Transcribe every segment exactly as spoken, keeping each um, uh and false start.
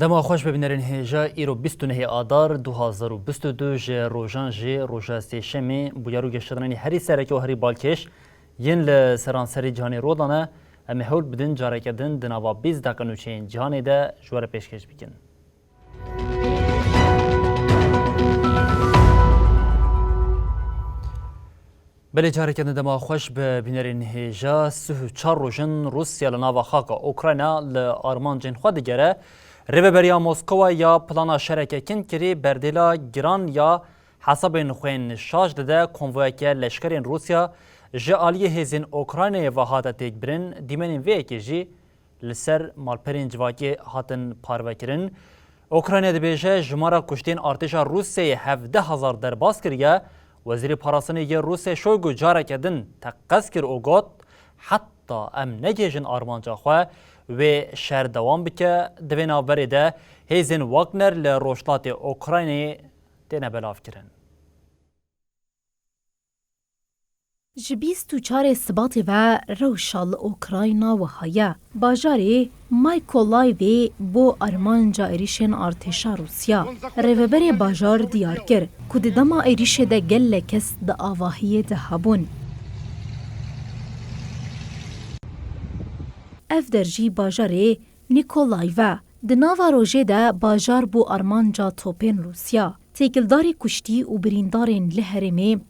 Dema xweş be bînerên hêja, îro bîst û nehê Adar du hazar û bîst û du ji rojan jî roja sêşemê, bûyar û geşedanên herî sereke û herî balkêş yên li seranserî cîhanê rû dane, em ê hewl bidin careke din di nava bîst deqe nûçeyên cîhanê de ji we re pêşkêş bikin. Belê, careke din dema xweş bi bînerên hêja. Sih û çar roj in Rûsya li nava xaka Ukrayna li armancên xwe digere. Rêveberiya Moskowa ya plana şereke kin kirî, berdêla giran ya hesabên xwên şaş dide. Konvoyeke leşkerên Rûsya ji aliyê hêzên Ukraynayê ve hate têkbirin. Dîmenên vê yekê jî li ser malperên civakê hatin parvekirin. Ukrayna dibêje, jimara kuştên artêşa Rûsyayê hevdeh hezar derbas kiriye. Wezîrê Parastinê yê Rûsyayê Şoygu careke din teqez kir û got, heta em negihêjin armanca xwe, wê şer dewam bike. Di vê navberê de hêzên Wagner li rojhilatê Ukraynayê têne belavkirin. Ji bîst û çarê Sibatê ve rewşa li Ukrayna wiha ye. Bajarê Mykolaiv bo armanca êrîşên artêşa Rûsya. Rêveberê bajar diyar kir ku di dema êrîşê de gelek kes di avahiyê de hebûn. Ev der jî bajarê Mykolaiv e. Di nava rojê de bajar bû armanca topên Rûsya. Têkildarî kuştî û birîndarên li herêmê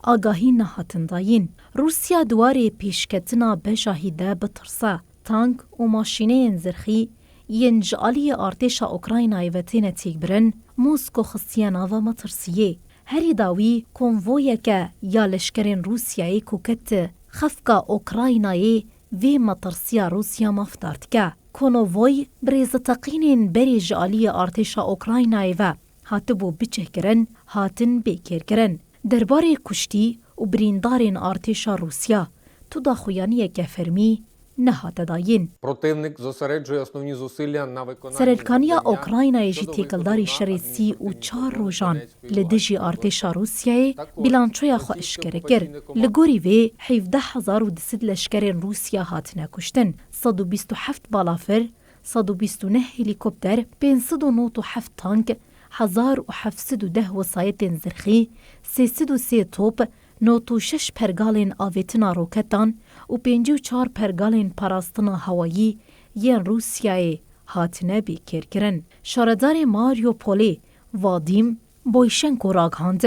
agahî nehatin dayîn. Rûsya di warê pêşketina bejahî de bi tirsa tank û maşîneyên zirxî yên ji aliyê artêşa Ukraynayê ve têne têkbirin, Mosko xistiye nava metirsiyê. Herî dawî konvoyeke ya leşkerên Rûsyayê ku ket xefka Ukraynayê vê metirsiya Rûsya mafdar dike. Konovoy bi rêzeteqînên berê ji aliyê artêşa Ukraynayê ve hatibû bicihkirin, hatin bêkêrkirin. Derbarê kuştî û birîndarên artêşa Rûsya tu daxuyaniyeke fermî nehate dayîn. Противник зосереджує основні зусилля на виконанні Serhilkaniya завдання Ukraynayê jî щодо têkildarî виходу на şerê sî û çar адміністративні rojan території li dijî artêşa Rûsyayê bîlançoya xwe eşkere kir. Li gorî vê, hevdeh hezar û du sed leşkerên Rûsya hatine kuştin, sed û bîst û heft balafir, sed û bîst û neh helîkopter, pênc sed û nod û heft tank, hezar û heft sed û deh wesayetên zirxî, sê sed û sê top, nod û şeş pergalên avêtina roketan û pêncî û çar pergalên parastina hewayî yên Rûsyayê hatine bêkêrkirin. Şaredarê Mariupolê Vadîm Boyşenko ragihand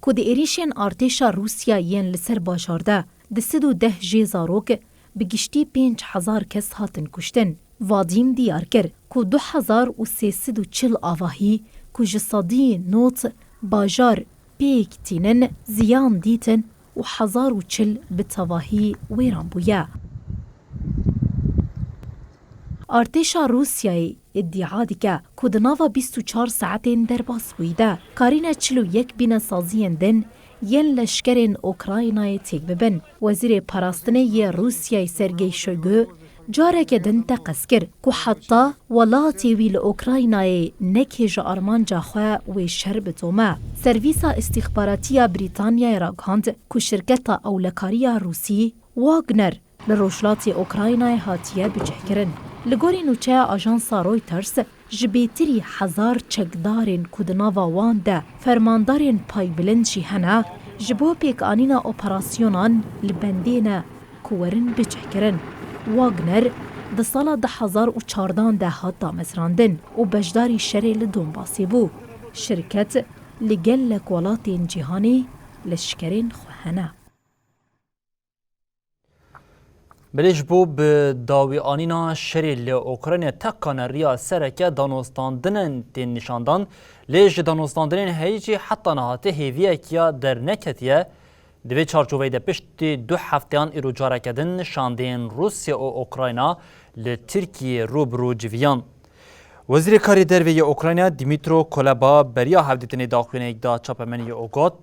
ku di êrîşên artêşa Rûsya yên li ser bajar de du sed û deh jê zarok, bi giştî pênc hezar kes hatin kuştin. Vadîm diyar kir ku du hezar û sê sed û çil avahî ku ji sedî nod bajar pêk tînin, ziyan dîtin û hezar û çil bi tevahî wêran bûye. Artêşa Rûsyayê îdia dike ku di nava bîst û çar saetên derbas bûyî de karîne çil û yek bînesaziyên din yên leşkerên Ukraynayê têk bibin. Wezîrê Parastinê yê Rûsyayê Sergey Shoygu careke din teqez kir ku heta welatê wî li Ukraynayê nekêje armanca xwe, wê şer bidome. Servîsa Îstîxbaratî ya Brîtanyayê ragihand ku şirketa ewlekariya Rûsî Wagner li rojhilatê Ukraynayê hatiye bicihkirin. Li gorî nûçeya ajansa Reuters, ji bêtirî hezar çekdarên ku di nava wan de fermandarên paybilind jî hene, ji bo pêkanîna operasyonan li bendê ne ku werin bicihkirin. Wagner di sala du hezar û çardan de hat damezrandin û beşdarî şerê li Donbasê bû. Şirket li gelek welatên cîhanê leşkerên xwe hene. Belê, ji bo bi dawîanîna şerê li Ukraynayê tekane riya sereke danûstandinên tên nîşandan, lê ji danûstandinên heyî jî heta niha tê hêviyekiya derneketiye. Di vê çarçoveyê de piştî du hefteyan îro careke din şandeyên Rûsya û Ukrayna li Tirkiyê rû bi rû civiyan. Wezîrê Karê Derve yê Ukrayna Dmytro Kuleba beriya hevdîtinê daxuyaniyek da çapemeniyê û got,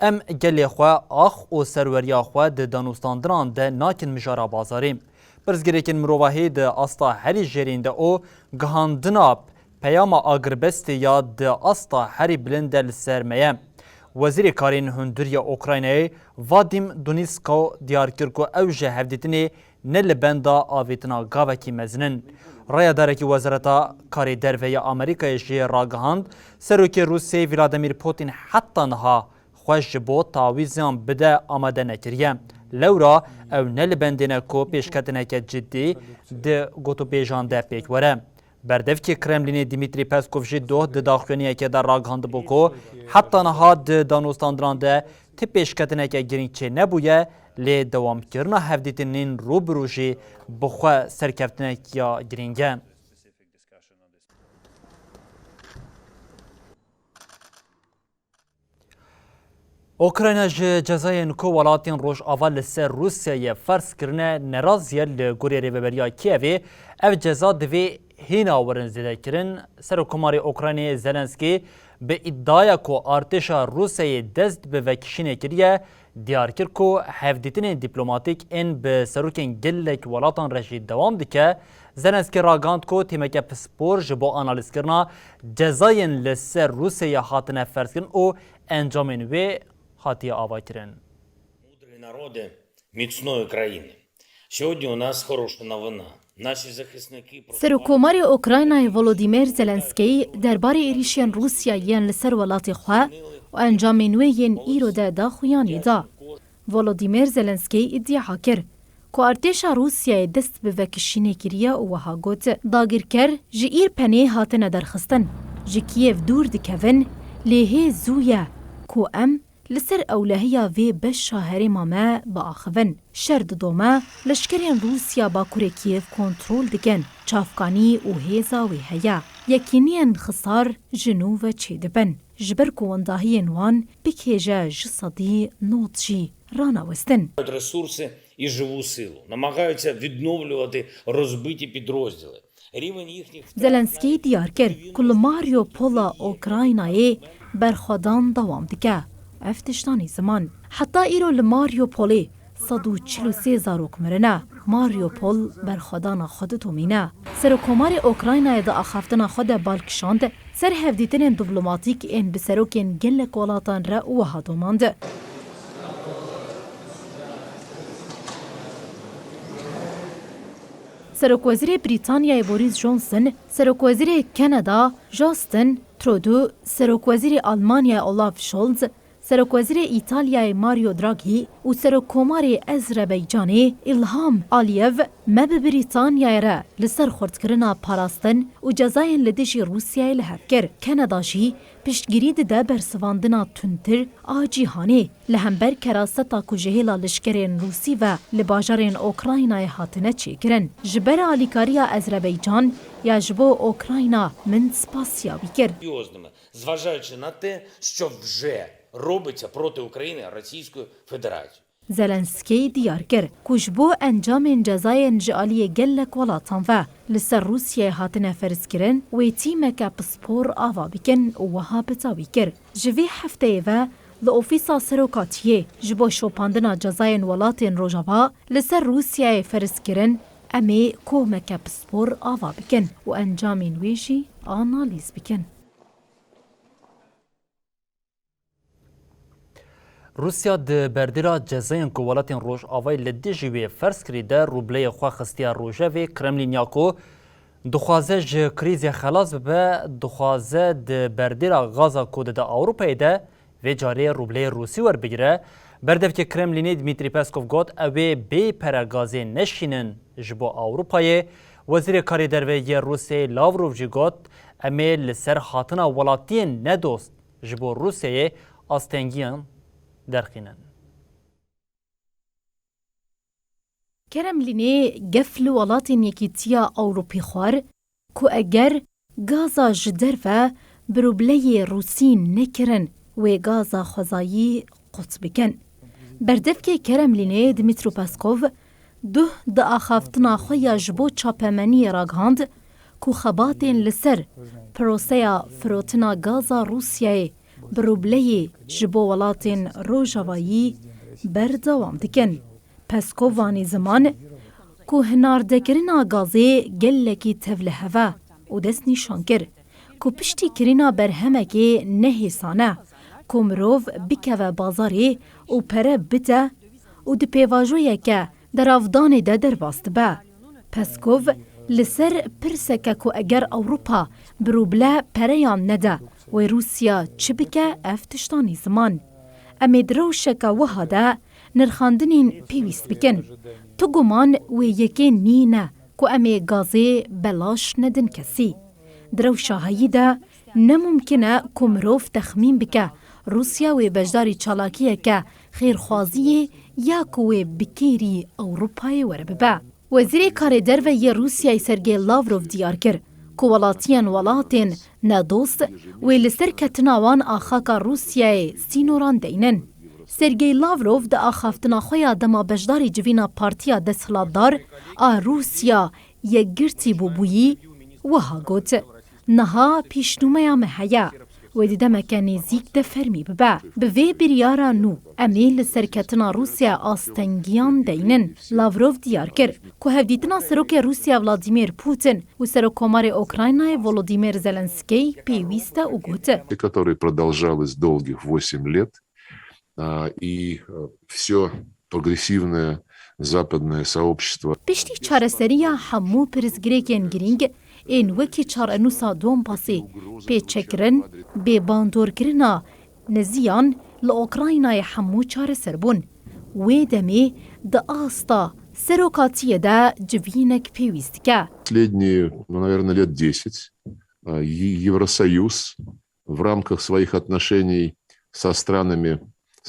Em gelê xwe, ax û serweriya xwe di danûstandinan de nakin mijara bazarê. Pirsgirêkên mirovahî di asta herî jêrîn de û gihandina peyama agirbestê ya di asta herî bilind de li ser me ye. Wezîrê Karên Hundir ya Ukraynayê Vadîm Dunisko diyar kir ku ew ji hevdîtinê ne li benda avêtina gavekî mezin in. Rayedarekî Wezareta Karê Derve ya Amerîkayê jî ragihand, Serokê Rûsyayê Vladimir Putin heta niha xwe ji bo tawîzan bide amade nekiriye. Lewra ew ne li bendê ne ku pêşketineke cidî di gotûbêjan de pêk were. Berdevkê Kremlînê Dmitry Peskov jî doh di daxuyaniyekê de ragihandibû ku heta niha di danûstandinan de ti pêşketineke girîng çênebûye, lê dewamkirina hevdîtinên rû bi rû jî bi xwe serkeftinek ya girîng e. Ukrayna ji cezayên ku welatên Rojava li ser Rûsyayê ferz kirine nerazî ye. Li gorî rêveberiya Kîevê ev ceza divê hîna werin zêdekirin. Serokkomarê Ukraynayê Zelenskî bi îdiaya ku artêşa Rûsyayê dest bi vekişînê kiriye, diyar kir ku hevdîtinên dîplomatîk ên bi serokên gelek welatan re jî dewam dike. Zelenskî ragihand ku tîmeke pispor ji bo analîzkirina cezayên li ser Rûsyayê hatine ferzkirin û encamên wê hatiye avakirin. Мудрые народы міцної країни. Сьогодні у нас хороша новина. Наші захисники Serokkomarê Ukraynayê Volodymyr Zelenskî derbarê êrîşên Rûsya yên li ser welatê xwe û encamên wê yên îro de daxuyanî da. Volodymyr Zelenskî îdia kir ku artêşa Rûsyayê dest bi vekişînê kiriye û wiha got, dagirker ji Îrpenê hatine derxistin, ji Kîev dûr dikevin, lê hê zû ye ku em li ser ewlehiya vê beşa herêma me biaxivin. Şer didome, leşkerên Rûsya bakurê Kîev kontrol dikin, çavkanî û hêza wê heye. Yekîniyên xisar ji nû ve çêdibin. Ji ber ku wendahiyên wan bikêje ji sedî nod jî ranewestin. Ресурси і живу силу, намагаються відновлювати розбиті підрозділи. Рівень їхніх втрат Zelenskî diyar kir ku li Mariupola Ukraynayê berxwedan dewam dike. Ev tişt anî ziman. Heta îro li Mariupolê sed û çil û sê zarok mirine. Mariupol berxwedana xwe didomîne. Serokkomarê Ukraynayê di axaftina xwe de bal kişand ser hevdîtinên diplomatîk ên bi serokên gelek welatan re û wiha domand. Serokwezîrê Brîtanyayê Boris Johnson, Serokwezîrê Kanada Justin Trudeau, Serokwezîrê Almanyayê Olaf Scholz, Serokwezîrê Îtalyayê Mario Draghi û Serokkomarê Ezrebeycanê Ilham Aliyev me bi Brîtanyayê re li ser xurtkirina parastin û cezayên li dijî Rûsyayê li hev kir. Kanada jî piştgirî dide bersivandina tundtir a cîhanê li hember keraseta ku ji hêla leşkerên Rûsî ve li bajarên Ukraynayê hatine çêkirin. Ji ber alîkariya Ezrebeycan ya ji bo Ukrayna min spasiya wî kir. Зважаючи на те, што вже робиться проти України Російською Федерацією. Zelenskî diyar kir ku ji bo encamên cezayên ji aliyê gelek welatan ve li ser Rûsyayê hatine ferzkirin, wê tîmeke pispor ava bikin û wiha bi dawî kir. Ji vê hefteyê ve li Ofîsa Serokatiyê ji bo şopandina cezayên welatên Rojava li ser Rûsyayê ferz kirin, em ê komeke pispor ava bikin û encamên wê jî analîz bikin. Rûsya di berdêla cezayên ku welatên Rojavayê li dijî wê ferz kirî de rûbleyê xwe xistiye rojevê. Kremlîn ya ku dixwaze ji krîzê xelas bibe, dixwaze di berdêla gaza ku dide Ewropayê de vê carê rûbleyê Rûsî werbigire. Berdevkê Kremlînê Dmitry Peskov got, ew ê bê pere gazê neşînin ji bo Ewropayê. Wezîrê Karê Derve yê Rûsyayê Lavrov jî got, em ê li ser hatina welatiyên nedost ji bo Rûsyayê astengiyan derxînin. Kremlînê gef li welatên Yekîtiya Ewropî xwar ku eger gaza ji derve bi rûbleyê Rûsî nekirin, wê gaza xwezayî qut bikin. Berdevkê Kremlînê Dmîtro Peskov duh di axaftina xwe ya ji bo çapemeniyê ragihand ku xebatên li ser proseya firotina gaza Rûsyayê bi rûbleyê ji bo welatên Rojavayî berdewam dikin. Peskov anî ziman ku hinardekirina gazê gelekî tevlihev e û destnîşan kir ku piştî kirina berhemekê nehêsan e ku mirov bikeve bazarê û pere bide û di pêvajoyeke deravdanê de derbas dibe. Peskov Li ser pirseke ku eger Ewropa bi rûble pereyan nede, wê Rûsya çi bike, ev tişta nîziman. Em ê di rewşeke wiha de nirxandinên pêwîst bikin. Tu guman wê yekê nîne ku em ê gazê belaş nedin kesî. Di rewşa heyî de ne mumkin e ku mirov texmîn bike Rûsya wê beşdarî çalakiyeke xêrxwaziyê ya ku wê bi kêrî Ewropayê were bibe. Wezîrê Karê Derve yê Rûsyayê Sergey Lavrov diyar kir ku welatiyên welatên nedost wê li ser ketina wan a xaka Rûsyayê sînoran deynin. Sergey Lavrov di axaftina xwe ya dema beşdarî civîna partiya desthilatdar a Rûsya Yekgirtî bûbûyî, wiha got, niha pêşnûmeya me heye. Wê di demeke nêzîk de fermî bibe. Bi vê biryara nû, em ê li serketina Rûsya astengiyan deynin. Lavrov diyar kir ku hevdîtina Serokê Rûsya Vladimir Putin û Serokkomarê Ukraynayê Volodymyr Zelenskiy pêwîst e û got, которая продолжалась долгих восемь лет, а, и все прогрессивное западное сообщество. Piştî çareseriya hemû pirsgirêkên girîng ên wekî çarenûsa Donbasê, pêçekirin, bêbandorkirina neziyan li Ukraynayê hemû çareser bûn. Wê demê di asta serokatiyê de civînek pêwîst dike. Последние, ну, наверное, лет десять, а, Е- Евросоюз в рамках своих отношений со странами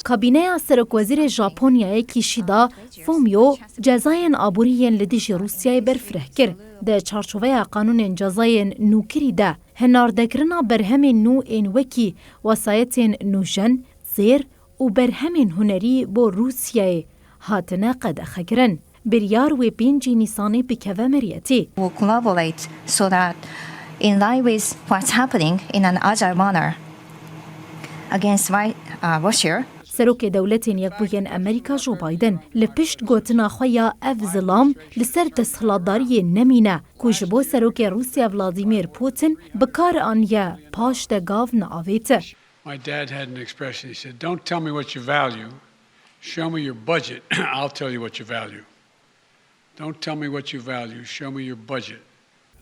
Kabîneya Serokwezîrê Japonyayê Kishida Fumio cezayên aborî yên li dijî Rûsyayê berfireh kir. Di çarçoveya qanûnên cezayên nûkirî de, hinardekirina berhemên nû ên wekî wesayetên nûjen, zêr û berhemên hunerî bo Rûsyayê hatine qedexekirin. Biryar wê pêncî Nîsanê bikeve meriyetê. Will collaborate so that, in line with what's happening in an agile manner against Vi- uh, Russia. Serokê Dewletên Yekbûyên Amerîka Joe Biden li pişt gotina xwe ya ev zilam li ser desthilatdariyê nemîne ku ji bo Serokê Rûsya Vladimir Putin bi kar aniye paş de gav neavête. My dad had an expression. He said, "Don't tell me what you value. Show me your budget. I'll tell you what you value. Don't tell me what you value. Show me your budget."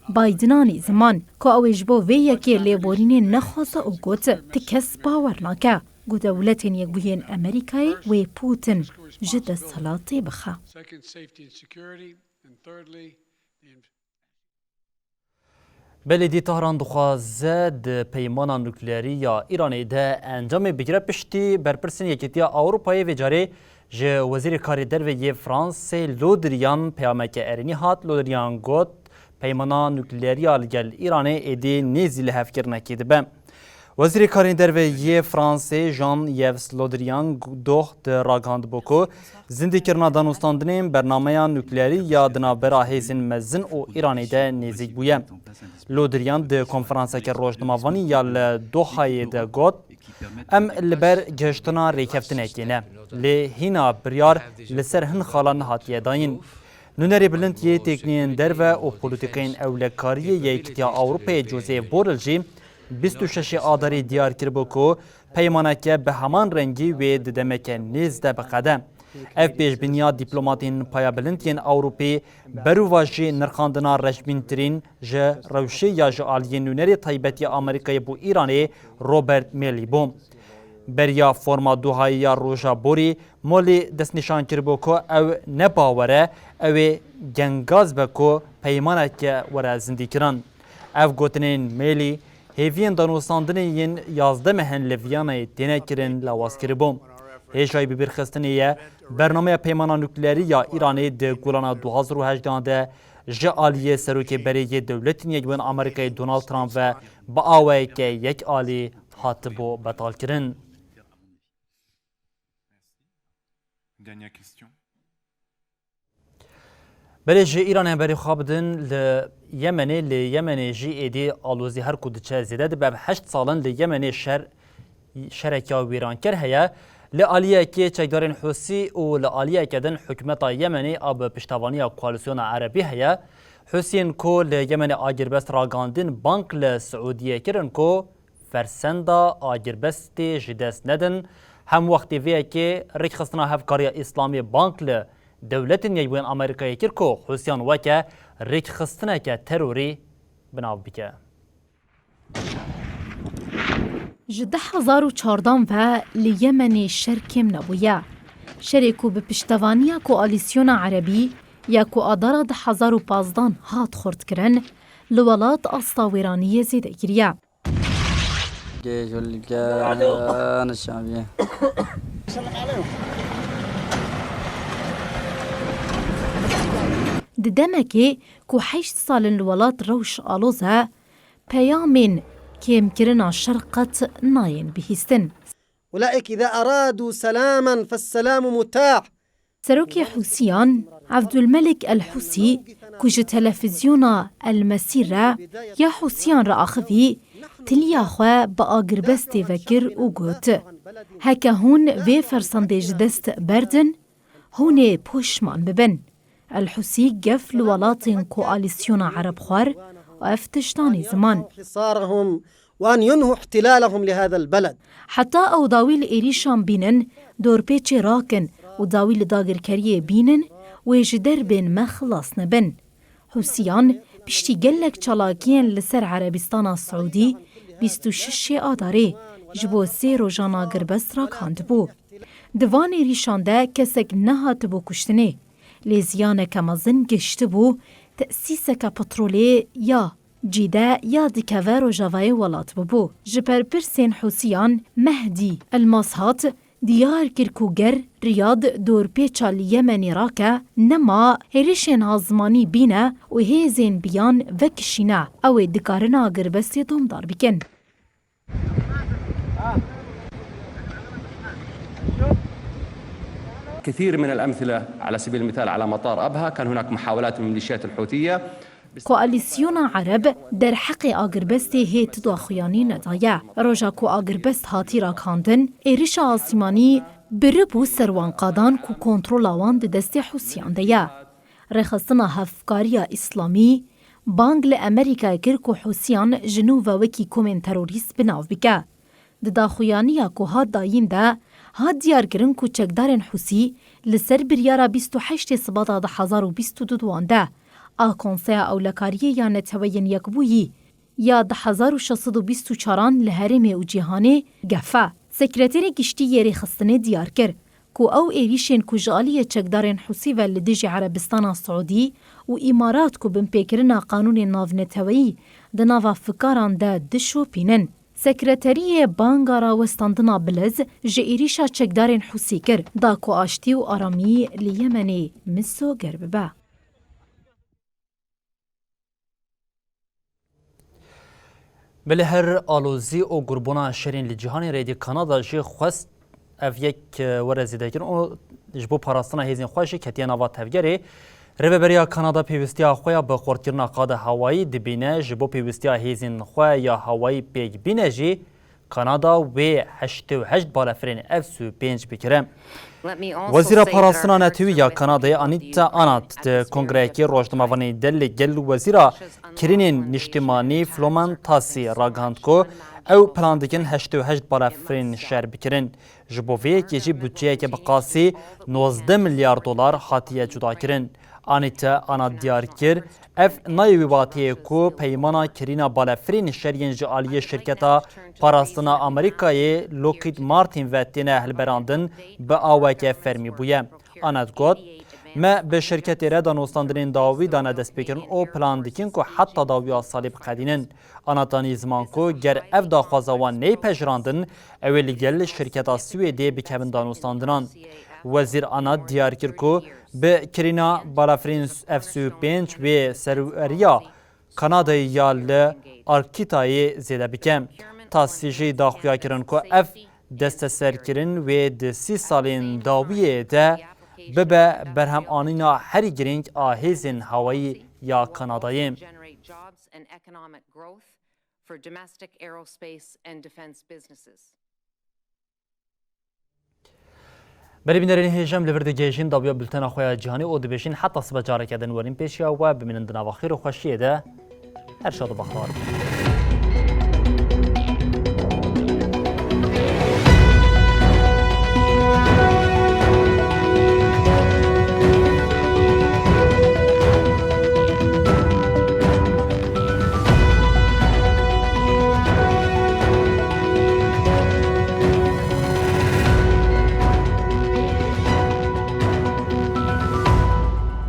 Bidenanî ziman ku ew ê ji bo vê yekê lêborînê nexwaze û got, ti kes bawer nake ku Dewletên Yekbûyên Amerîkayê wê Putin ji desthilatê bixe. Second, safety and security. And thirdly, the Belê dî Tahran dixwaze di peymana nukleerî ya Îranê de encamê bigire. Piştî berpirsên Yekîtiya Ewropayê vê carê ji Wezîrê Karê Derve yê Fransê Lo Drian peyameke erênî hat. Lo Drian got, peymana nukleerî ya li gel Îranê êdî nêzî lihevkirinekê dibe. Wezîrê Karên Derve yê Fransê Jean-Yves Le Drian doh de ragihandibû ku zindîkirina danûstandinên bernameya nukleerî ya di navbera hêzên mezin û Îranê de nêzîk bûye. Le Drian di konferanseke rojnamevanî ya li Dohayê de got, em li ber gihiştina rêkeftinekê ne, lê hîna biryar li ser hin xala nehatiye dayîn. Nûnerê bilind yê têkniyên derve û polîtîkayên ewlekariyê yê Yekîtiya Ewropayê Josep Borrell jî bîst û şeşê Adarê diyar kiribû ku peymaneke bi heman rengî wê di demeke nêz de biqede. Ev pêşbîniya dîplomatên payebilind yên Ewropî berovajî nirxandina rejbîntirîn ji rewşê ya ji aliyê nûnerê taybet ya Amerîkayê bo Îranê Robert Malley bû. Beriya forma Dohayê ya roja borî Malley destnîşan kiribû ku ew ne bawer e, ew ê gengaz be ku peymaneke were zindîkirin. Ev gotinên Malley hêviyên danûstandinê yên yazdeh meh in li Viyanayê têne kirin lawaz kiribû. Hêjayî bibîrxistinê ye bernameya peymana nukleerî ya Îranê di Gulana du hazar û hejdehan de ji aliyê Serokê berê yê Dewletên Yekbûyên Amerîkayê Donald Trump ve bi awayeke yekalî hatibû betalkirin. Belê ji Îranê em berê xwe bidin li Yemenê. Li Yemenê jî êdî alozî her ku diçe zêde dibe. Ev heşt sal in li Yemenê şer, şereke wêranker heye. Li aliyekê çekdarên Hûsî û li aliyeke din hikûmeta Yemenê a bi piştevaniya Koalîsyona Erebî heye. Hûsiyên ku li Yemenê agirbest ragihandin bang li Siûdiyê kirin ku fersenda agirbestê ji dest nedin. Hemwextê vê yekê rêkxistina Hevkariya Îslamê bang li Dewletên Yekbûyên Amerîkayê kir ku Hûsiyan weke rêkxistineke terorî bi nav bike. Ji du hezar û çardan ve li Yemenê şer kêm nebûye. Şerê ku bi piştevaniya Koalîsyona Erebî ya ku a dara du hezar û pazdan hat xurtkirin, li welat asta wêraniyê zêde kiriye. Di demekê ku heşt sal in li welat rewş aloz e, peyamên kêmkirina şer qet nayên bihîstin. أولئك إذا أرادوا سلاما فالسلام متاح. Serokê Hûsiyan, Evdulmelik El Hûsî, ku ji televîzyona El Mesîr re ya Hûsiyan re axivî, tiliya xwe bi agirbestê vekir û got, heke hûn vê fersendê ji dest berdin, hûn ê poşman bibin. El Hûsî gef li welatên Koalîsyona Ereb xwar û ev tişt danê ziman. حصارهم وأن ينهوا احتلالهم لهذا البلد. Heta ew dawî li êrîşan bînin, dorpêçê rakin û dawî li dagirkeriyê bînin, wê ji derbên me xilas nebin. Hûsiyan, piştî gelek çalakiyên li ser Erebîstana Siûdî, bîst û şeş Adarê ji bo sê rojan agirbest ragihandibû. Di van êrîşan de kesek nehatibû kuştinê, lê ziyaneke mezin gihiştibû tesîseke petrolê ya Cîde ya dikeve rojavayê welat bibû. Ji berpirsên Hûsiyan Mehdî El Mashat diyar kir ku ger Riyad dorpêça li Yemenê rake, nema hêrişên azmanî bîne û hêzên biyan vekişîne, ew ê dikarin agirbestê domdar bikin. كثير من الأمثلة، على سبيل المثال على مطار أبها كان هناك محاولات من الميليشيات الحوثية. Koalîsyona Ereb derheqê agirbestê hê tu daxuyanî nedaye. Roja ku agirbest hatî ragihandin, êrişa asîmanî biribû ser wan qadan ku kontrola wan di destê Hûsiyan de ye. Rêxistina Hevkariya Îslamî bang li Amerîkayê kir ku Hûsiyan ji nû ve wekî komên terorîst bi nav bike. Di daxuyaniya ku hat dayîn de, hat diyarkirin ku çekdarên Hûsî li ser biryara bîst û heştê Sibata du hezar û bîst û du de a Konseya Ewlekariyê ya Neteweyên Yekbûyî ya du hezar û şeş sed û bîst û çaran li herêmê û cîhanê gef e. Sekreterê Giştî yê Rêxistinê diyar kir ku ew êrîşên ku ji aliyê çekdarên Hûsî ve li dijî Erebistana Siûdî û Îmarat ku binpêkirina qanûnên navneteweyî di nava fikaran de dişopînin. Sekreteriyê banga rawestandina Biliz ji êrîşa çekdarên Hûsî kir, da ku aştî û aramî li Yemenê misoger bibe. Belê her alozî û gurbûna şerên li cîhanê re êdî Kanada jî xwest ev yek were zêdekirin û ji bo parastina hêzên xwe jî ketiye nava tevgerê. Rêveberiya Kanada pêwîstiya xwe ya bi xurtkirina qada hewayî dibîne, ji bo pêwîstiya hêzên xwe ya hewayî pêk bîne jî Kanada wê heştê û heşt balefirên F sî û pênc bikire. Wezîra Parastina Netewî ya Kanadayê Anita Anand di kongreyekî rojnamevanî de li gel wezîra kirînên niştimanî Floman Tasî ragihand ku ew plan dikin heştê û heşt balefirên şer bikirin. Ji bo vê yekê jî budceyeke bi qasî nozdeh milyar dolar hatiye cudakirin. Anita Anand diyar kir, ev nayê wî wateyê ku peymana kirîna balefirên şer yên ji aliyê şirketa parastina Amerîkayê Lockheed Martin ve têne hilberandin bi aweke fermî bûye. Anand got, me bi şirketê re danûstandinên dawî dane destpêkirin û plan dikin ku heta dawiya salê biqedînin. Anand anî ziman ku ger ev daxwaza wan neyê pejirandin, ew ê li gel şirketa Swêdê bikevin danûstandinan. Wezîr Anand diyar kir ku bi kirîna balafirên F sî û pênc wê serweriya Kanadayê ya li Arktîkayê zêde bike. Tasî jî daxuya kirin ku ev desteserkirin wê di sî salên dawiyê de bibe berhemanîna herî girîng a hêzên hewayî ya Kanadayê. Generate jobs and economic growth for domestic aerospace and defense businesses. Berî bînerên hêjem li vir digihêjin dawiya bultena xwe ya cîhanî û dibêjin heta sibe careke din werin pêşiya we, bimînin di nava xêr û xweşiyê de. Her şad û bextewar bin.